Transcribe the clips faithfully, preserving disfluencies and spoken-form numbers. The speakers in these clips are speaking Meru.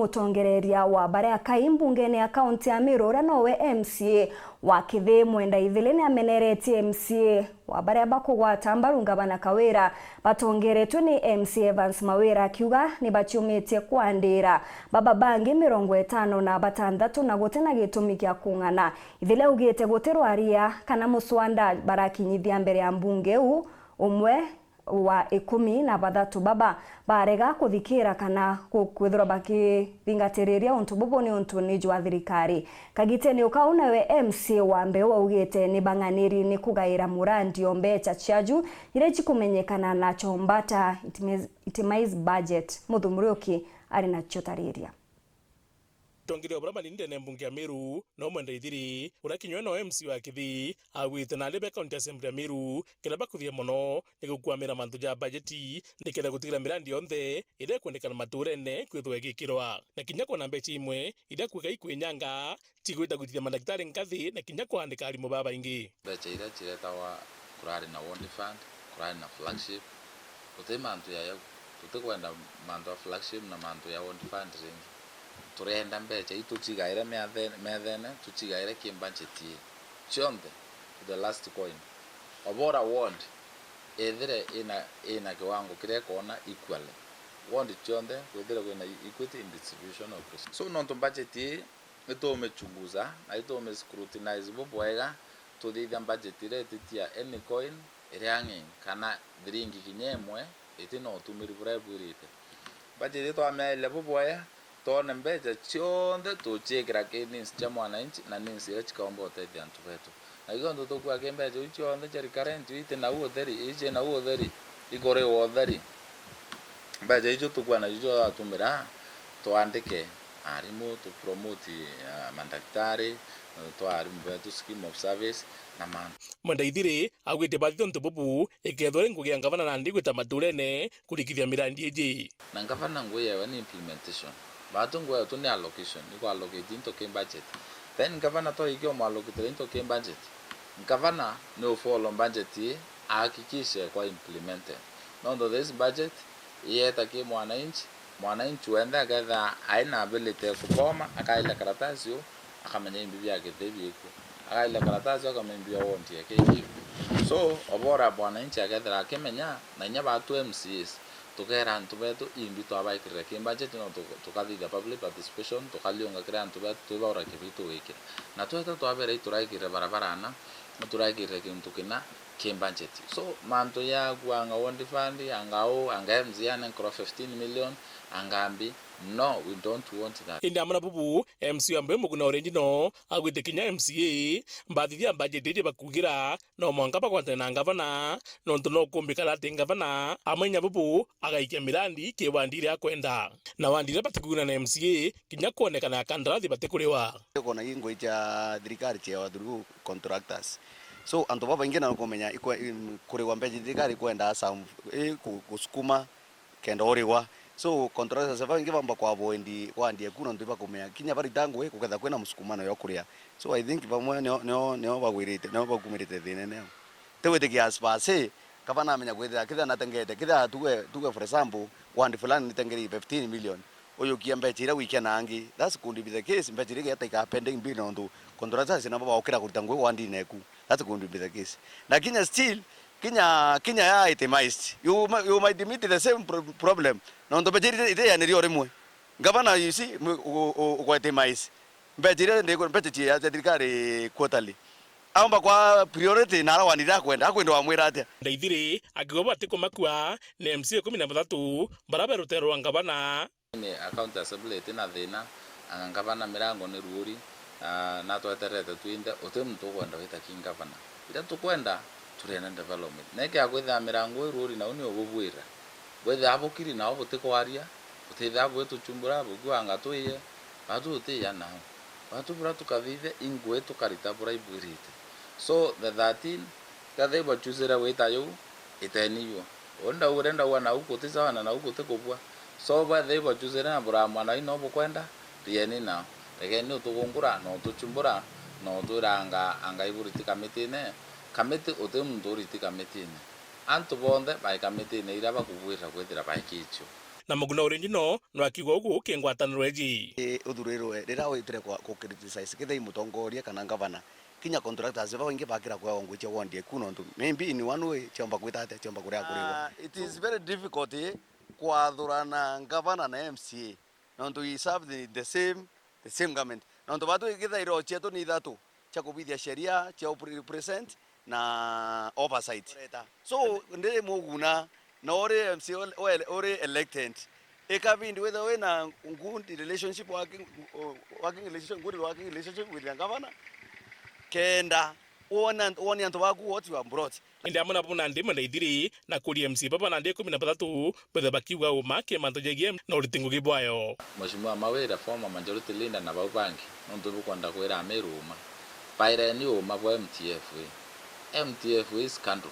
Mutongereria wa baria akai mbungene ya kaunti ya Meru, uria nowe M C A wa Kithi, Mwenda Ithili, ni ameneretie M C A wa baria bakugwata mbaru Ngavana Kawira batongeretwe ni M C A Evans Mawira, akiuga ni baciumitie kwandira baba bangi mirongo itano na batantatu na gutina gitumi kia kung'ana. Ithili augite guti rwaria kana muswanda barakinyithia mbere ya mbunge iu umwe wa ikumi na bathatu baba barega kuthikira kana ku-, kwithirwa bakithingatiriria untu bubu ni untu ni jwa thirikari. Kagitene ukau nawe M C A wa mbeu augite ni bang'aniri ni kugaira murandi o mbecha ciaju iria cikumenyekana na chombata itimiz-, itemized budget. Muthu Muriuki ari na ciotariria. Mutongeria wa baria banini ndene mbunge ya Meru, no Mwenda Ithiri, uria kinya we no M C A wa Kithi, augite na aria be County Assembly ya Meru, kiria bakuthithia mono ni gukwamira mantu ja bajeti, nikenda gutigira mirandi yonthe iria ikwendekana maturene kwithirwa igikirwa, na kinya kwona mbecha imwe iria kwika ikwinyanga, cigwita gwitithia mandagitari nkathi na kinya kwandika arimu babaingi. Mbecha iria ciretagwa, kurari na ward fund, kurari na flagship, guti mantu ya yau. Tutikwenda mantu ya flagship na mantu ya ward fund ringi. Turenda mbecha ii tucigaire meathe-, methene, tucigaire ki budget ii. Cionthe, to the last coin. Obora ward ethire ina, ina kiwango kiria ikoona equally. Ward cionthe kwithire kwina equity in distribution of resources. So, nontu budget ii itumichunguza na itumiscrutinize bubwega, tuthithia budget iria ititia any coin iria ang'e kana thiringi kinya imwe itina utumiri buria ibwirite. Budget ii twamiaile bubwega, twone mbecha cionthe tuciikira ki needs cia mwananchi na needs iria cikaumba utethia antu betu. Na ikio ntu tukua ki mbecha iu cionthe cia recurrent, iu iti nau utheri, ii ci nau utheri, ikuriwa utheri. Mbecha icio tukua nacio cio twatumira twandike arimu, tu promote, ah, mandagitari, twa arimu betu scheme of service na mantu. Mwenda Ithiri augite bathithia untu bubu, ikethirwa iri ngugi ya ngavana nandi gwita maturene kurikithia mirandi iji. Na ngavana ngugi yawe ni implementation. Baatu ngugi yetu ni allocation, ni ku allocate into ki budget. Then ngavana twaikia umwallocatira into ki budget, ngavana ni u follow budget ii, ahakikishe kwa implemented. Nontu this budget iyeta ki mwananchi, mwananchi wenthe akethira aina ability ya kuthoma, akaila karatasi uu, akamenya imbi bia Kithi biku. Akaila karatasi uu, akamenya imbi bia ward yake iku. So, obora mwananchi akethira akimenya, na inya baatu M C As, tukeera antu betu imbi twabaikirire ki budget, no tu-, tukathithia public participation, tukaliunga kiri antu betu, twibaura kibi tugwikira. Na tweta twabera ituraikirire barabara ana, no turaikirire kintu kina ki budget. So, mantu ya kuanga ward fund, anga uu, anga M C A ane nkoro fifteen million, anga mbi, no, we don't want that. Indi amwe na bubu, M C A wa Mbeyu Muguna Orenji no agwite kinya M C A, mbathithia budget iji bakugira, no mwanka bagwatane na ngavana, nontu no kumbikana ati ngavana amenya bubu agaikia mirandi ki wandi iria akwenda. Na wandi iria batikuuna na M C A, kinya kwonekana ya kandarathi batikuriwa. Kwona i ngugi cia thirikari ciewa through contractors. So, antu babaingi na kumenya ikwe-, im-, kuriwa mbeca thirikari ikwenda some, i, ku-, gusukuma kenda urigwa. So, contractors babaingi bamba kwa avoid, kwandia ku nontu ibakumenya kinya barita ngugi kuketha kwina musukumano yo kuria. So, I think bamwe nio, nio, nio bagwirite, nio bakumirite thina nio. Tigwitikia as per se, kaba namenya kwithira kithira natengete, kithira tuge, tuge for example, ward fulani nitengeri fifteen million. Uyukia mbecha iria wikia na angi, that could be the case, mbecha iria igeta ikaa pending bill nontu contractors nabo baukira kurita ngugi wandine eku. That could be the case. Na kinya still, kinya, kinya ya itemized, you mi-, you might meet the same pro-, problem. Nontu mbecha iria iteyaniri o rimwe. Ngavana, you see, mu-, u-, u-, ugwa itemize. Mbecha iria ndi-, mbecha cia, cia thirikari quarterly. Aumba kwa priority na ara wani iria akwenda, akwenda wamwira atia? Ndaithiri akiuga batikumakua ni M C A ikumi na bathatu bara be ruteere rwa ngavana. Ni county assembly iti na thina, anga ngavana mirango ni ruuri, na, na tweterete twinthe, uti muntu ukwenda wita ki ngavana. Iria tukwenda, turiene development. Neke akwithira mirango i ruuri nau ni ububwira. Bwithira bukiri nao butikwaria, butithira bwituchumbura, bukiuga anga twiye, batu tutiya nao. Batu bura tukathithia, i ngugi tukarita bura ibwirite. So, the thirteen, kethira ibachusire gwita yuu, iteni yuu. Uu ndaugire ndauga nau guti sawa na nau guti kubua. So, bwethira ibachusire na buramwa nai no bukwenda, rieni nao. Rekeni utugungura, na utuchumbura, na utwira anga, anga iburiti kamitine. Kamiti uti muntu uriti kamitine. Antu bonthe bai kamitine iria bakubwirira kwithira baikitio. Na Muguna Uringi no, no akiuga ugu ki ngwataniro iji. I, uthurirwe, riria witire kwa, ku criticize, kethira i mutongoria kana ngavana, kinya contractors babaingi bakira kwao ngui cia ward eku, nontu maybe in one way ciomba kwita atia, ciomba kuria kuriwa. Ah, it is very difficult, eh, kwathurana ngavana na M C A, nontu we serve the, the same, the same government. Nontu batu ikithairwo cietu ni ithatu, cia kubithia sheria, cia upre-, present na oversight. So, ndi muguna, na uri M C A uri, uri elected, ikabindi withe wina good relationship working, working relationship, good working relationship with the governor, kenda wona, wone antu baku what you have brought. Indi amwe nabo nandi mandaithiri na kuria M C A baba nandi ikumi na bathatu bethe bakiuga uma ki mantu jegie na uriti ngugi bwayo. Mheshimiwa Mawira, former majority leader, na bau bangi, nontu ibukwenda kwira Amiru uma, baireni uma bwa M T F A. M T F A is scandal.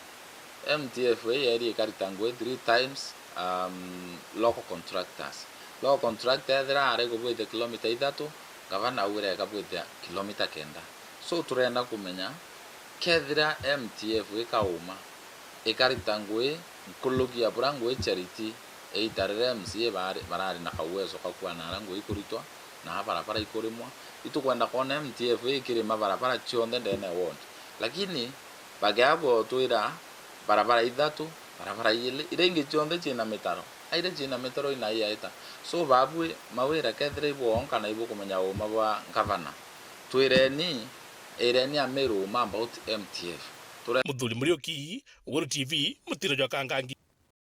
M T F A yeri ikarita ngui three times, um, local contractors. Local contractor ethira ari kubwithia kilomita ithatu, gavana augire ekabwithia kilomita kenda. So turenda kumenya, kethira M T F ikauma, ikarita ngui nkuruki ya bura ngui Charity iita riria M C A baari, barari na kauwezo ka kuona aria ngui ikuritwa na aa barabara ikurimwa, itukwenda kwona M T F ikirima barabara cionthe ndene ya ward. Lakini bakiaga gutwira barabara ithatu, barabara iiri, iria ingi cionthe ciina mitaro. A iria ciina mitaro inaiaita. So babui Mawira, kethira ibwonka na ibukumenya uuma bwa ngavana, twireni, ireni Amiru uuma about M T F. Ture- Muthuri Muriuki, Weru T V, mutino jwa Kangangi.